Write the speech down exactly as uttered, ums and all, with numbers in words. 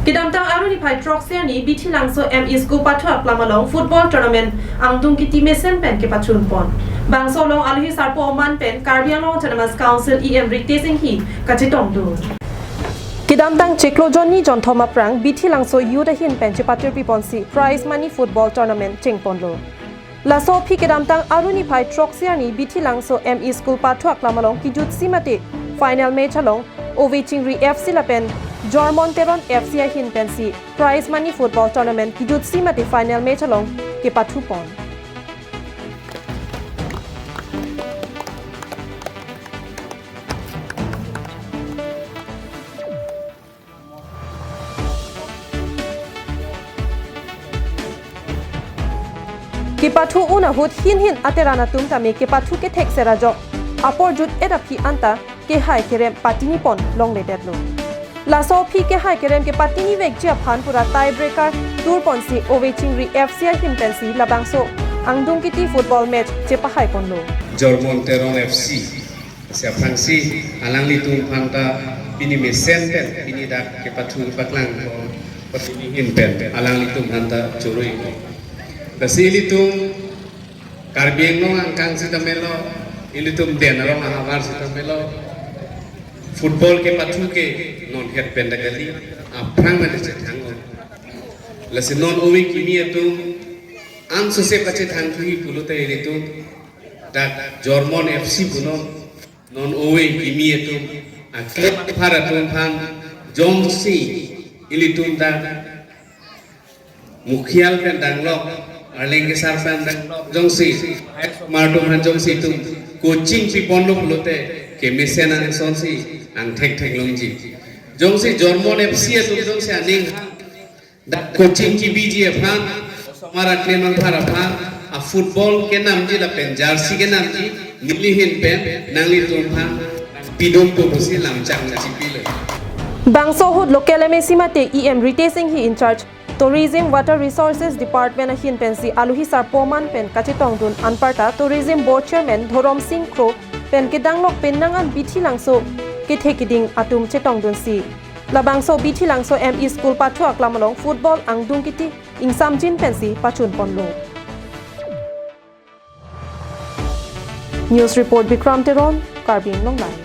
Kedamtang Arni phai throksi arni Bithilangso M E School pathu aklam along football tournament angdung kiti mesen pen kepachun pon. Bangso along alohi sarpo aman pen Karbi Anglong Autonomous Council E M Ritesh Enghi kachetongdun. Kedamtang chiklo jonni jonthom aphrang Bithilangso youth ahin pen chepatirpi ponsi prize money football tournament cheng ponlo. Laso aphi kedamtang Arni phai throksi arni Bithilangso M E School pathu aklam along kejutsi mate final match along Ove Chingri F C lapen Jormon Teron F C ahin pensi prize money football tournament kejutsi mate final match along kepathu pon. Kepathu un ahut hin hin ateran atum tame kepathu kethek serajok apor jut-et aphi anta kehai kerem patini pon longledetlo. Laso aphi kehai kerem kepatini vekji aphan pura tie breaker tur ponsi Ove Chingri F C ahin pensi labangso angdung kiti football match chepahai ponlo. Jormon Teron F C si aphrangsi alanglitum aphanta pini mesen pen pini dak kepathu kepaklang ko patini hin pen alanglitum aphanta choroi. Lasi ilitum Karbi Anglong angkang sitame lo, ilitum den arong ahavar sitame lo, football kepathu ke non het pen dak kali, aphrang mane chethang lo. Lasi non ove kimi atum ansose pachethang thuhi pulote ilitum dak Jormon F C punon, non ove kimi atum aklem aphar atum aphan jongsi ilitum dak Mukhia pen danglok, arleng kesar pen danglok, jongsi, mar atum aphan jongsi itum coaching piponlo pulote, kemesen angsonsi angthek theklongji. Jongsi Jormon F C atum jongsi aning dak coaching kebiji aphan, osomar aklem aphar aphan, a football kenamji lapen jersey kenamji, neli ahin pen nanglitum aphan pidunpo pusi lamchak chipilo. Bangso ahut local M A C mate E M Ritesh Enghi in charge Tourism Water Resources Department ahin pensi alohi sarpo aman pen kachetongdun anparta Tourism Board Chairman Dhorom Sing Kro pen kedanglok pen nang an Bithilangso kethe keding atum chetongdunsi labangso Bithilangso M E School pathu aklam along football angdung kiti ingsamjin pensi pachun ponlo. News report Bikram Teron, Karbi Anglong Live.